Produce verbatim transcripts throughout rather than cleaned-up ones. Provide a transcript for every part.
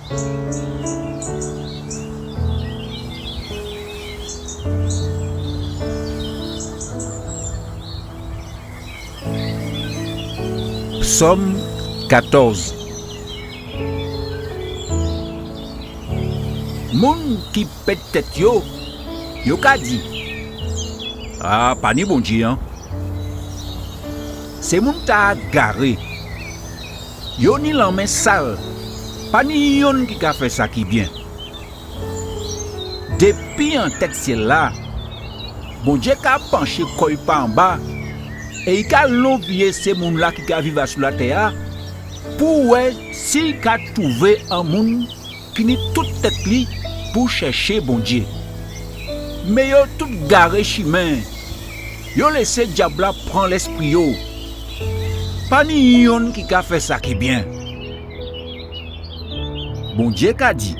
Psòm katòz. Moun ki pèd tèt yo, yo ka di: A, pa ni Bondyé an. Sé moun-tala garé. Yo ni lanmen sal. Pa ni yonn ki ka fè sa ki byen. Dépi an tèt syèl-la, Bondyé ka panché kò'y pa anba é i ka lonviyé sé moun-la ki ka viv asou latè-a pou wè si i ka twouvé an moun ki ni tout tèt li pou chèché Bondyé. Mé yo tout garé chimen. Yo lésé dyab-la pran lèspri yo. Pa ni yonn ki ka fè sa ki byen. Bondyé ka di: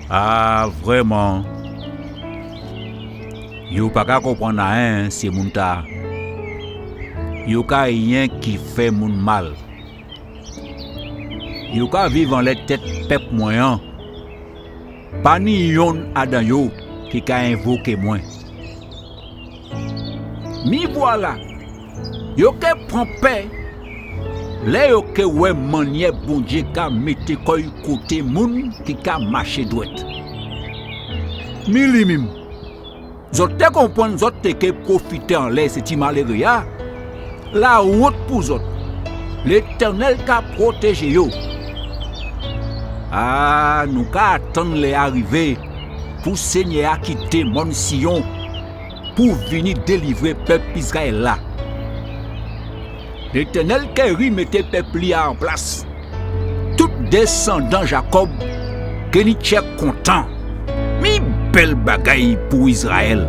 A, vrèman, yo pa ka konprann ayen, sé moun-tala. Yo ka yenki fè moun mal. Yo ka viv anlè tèt pèp mwen an. Pa ni yonn adan yo ki ka envoké mwen. Mi vwala, yo ké pran pè lè yo ké wè mannyè Bondyé ka mété kò'y koté moun ki ka maché dwèt. Mi li menm, zòt té konprann zòt té ké pwofité anlè sé ti maléré-a. Lawont pou zòt. Létènèl ka pwotéjé yo. A, nou ka atann lè-a rivé pou Sényè-a kité mòn Siyon pou vini délivré pèp Izrayèl la. Létènèl ké rimété pèp li a an plas. Tout désandan Jakòb ké ni tjè kontan. Mi bèl bagay pou Izrayèl.